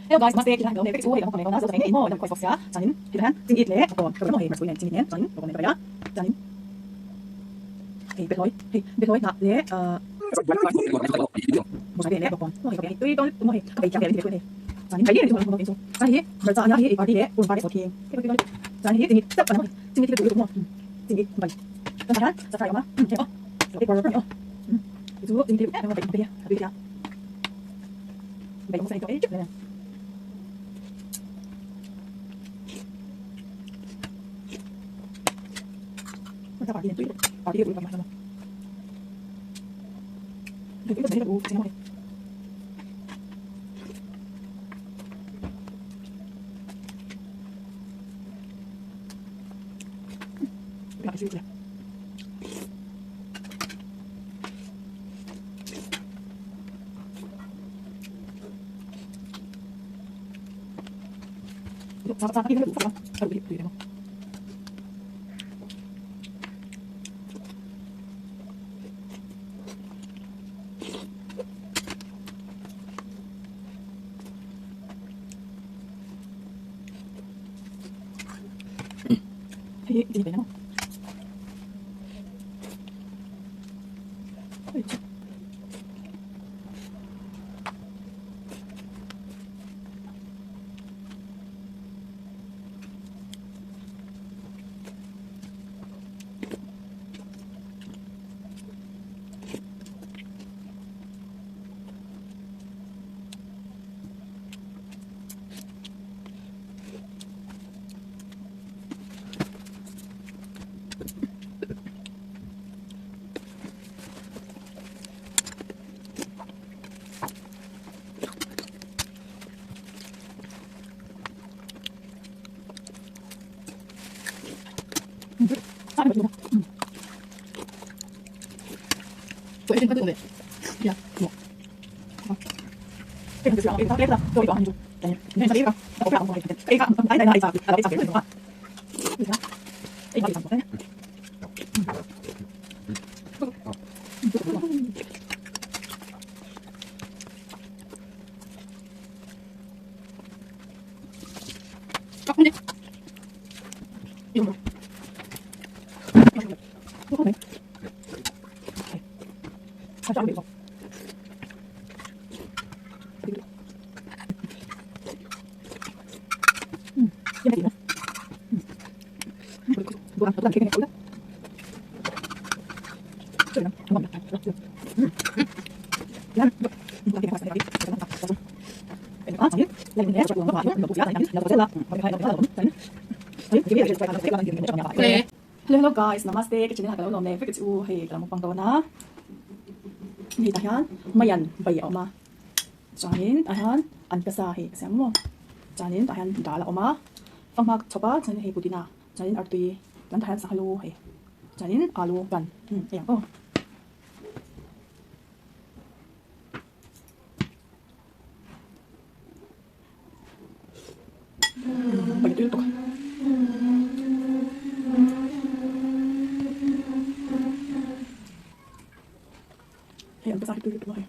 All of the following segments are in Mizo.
Hello guys, namaste, khi lai hei chu hei ka mai na zo ngei mo dam khoi sok sia chanin hi han ching it le ko ka mo hei mar sui nen ching it nen chanin ko ka ya chanin hei be loi hei be loi na le a mo sa le ko mo hei ka tui ton mo hei ka bei chang le hei chanin hei ni mo chu chan hi mar cha nya hi party le un party so thing chan hi ching it tap mo ching it tu mo ching it bai chan han cha fai ma hei o hei ko ko o chu ching it mo bai bai ya bai ya bai mo sa hei to e Hello hello guys, namaste, ka channel ka lo lawm le vek chu hei ka lo mukbang dawn a hei tah hian maian bai a awm a chuanin tah hian an ka sa hei ka siam maw chuanin tah hian dal a awm a fanghma ka chhawp a chuanin hei pudina chuanin artui chuan tah hian sangha lu hei chuanin alu ban hei ang aw. Hei an ka sa hi tui lutuk a hei.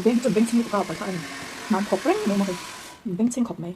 veng hi chu an bengchheng lutuk a palh kha a ni hna an thawk reng mai maw hei an bengchheng khawp mai.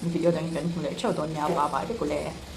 Video dangin kan hmu leh theuh dawn nia, bye bye vek ule.